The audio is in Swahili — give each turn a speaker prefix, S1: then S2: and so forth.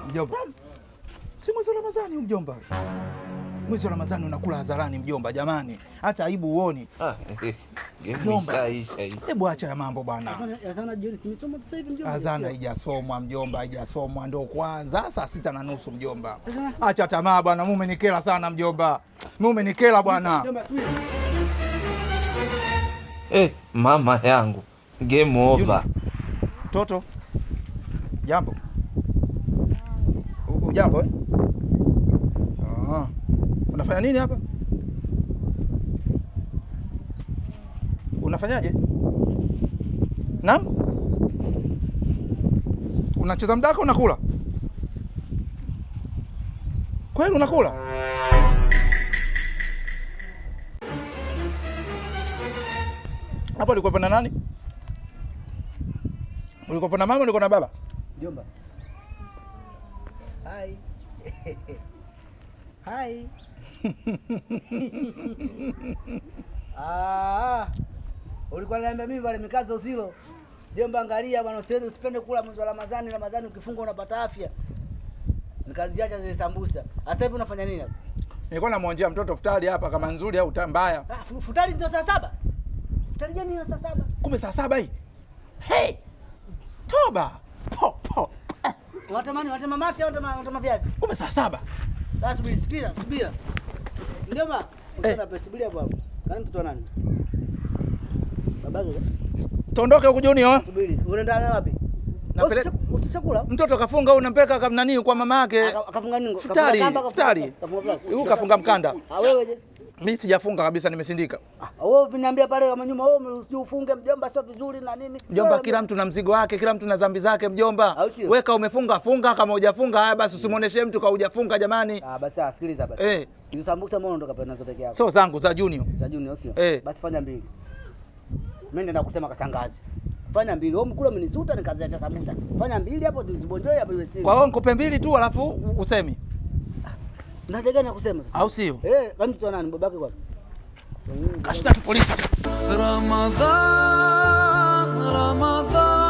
S1: Mjomba. Si mwezi wa Ramadhani mjomba. Mwezi wa Ramadhani unakula hadharani mjomba, jamani. Hata aibu huoni. Mjomba. Hebu acha ya mambo bwana.
S2: Azana jioni simesoma sasa hivi mjomba.
S1: Azana haijasomwa mjomba, haijasomwa ndo kwanza saa 6:30 mjomba. Acha tamaa bwana, mume nikela sana mjomba. Mume nikela bwana.
S3: Mama yangu. Game over.
S1: Toto. Jambo. Ujambo eh? Ah. Unafanya nini hapa? Unafanyaje? Naam? Unacheza mdaka unakula? Kweli unakula? Hapo ulikuwa na nani? Ulikuwa na mama, ulikuwa na baba?
S2: Mjomba. Hi. Hi. Ah. Ulikuwa unaniambia mimi wale mikazo zilo. Jomba, angalia bwana, usipende kula mwezi wa Ramadhani, Ramadhani ukifunga unapata afya. Nikaziacha zile sambusa. Sasa hivi unafanya nini hapa?
S1: Nilikuwa namwonjea mtoto futari hapa kama nzuri au mbaya.
S2: Ah, futari ndio saa 7. Futari gani ni saa 7?
S1: Kumbe saa 7 hii. Hey! Toba. Po po.
S2: Watamani watema mate au watema viazi?
S1: Kumbe saa 7.
S2: Sasa subiri, sikia, subiri. Mjomba, usina pesa, subiri hapo hapo. Kani mtoto wa nani? Babake.
S1: Tuondoke huku Junior.
S2: Subiri, unaenda wapi?
S1: Napeleka
S2: usishakula.
S1: Mtoto kafunga au unampeleka kama nani kwa mama yake?
S2: Akafunga nini?
S1: Futari, futari. Huyu kafunga mkanda.
S2: Ah, wewe je?
S1: Mimi sijafunga kabisa, nimesindika.
S2: Ah, wewe uliniambia pale kama nyuma wewe usifunge mjomba, sio vizuri na nini?
S1: Mjomba, kila mtu na mzigo wake, kila mtu na dhambi zake mjomba. Weka umefunga funga, kama hujafunga haya basi usimuoneshe mtu kama hujafunga jamani.
S2: Ah, basi sikiliza basi. Hizo sambusa mbona ondoka pale nazo peke yako?
S1: Sio zangu, za Junior.
S2: Za Junior sio? Basi fanya mbili. Mimi nenda kusema kashangazi. Fanya mbili. Wewe mkula umenisuta nikaziacha sambusa. Fanya mbili hapo tuzibonjoe hapo iwe siri.
S1: Kwa hiyo nikupe mbili tu alafu usemi.
S2: Na haja gani ya kusema sasa?
S1: Au sio?
S2: Kama mtoto nani babake kwa?
S1: Kashtaki polisi.
S4: Ramadhan, Ramadhan.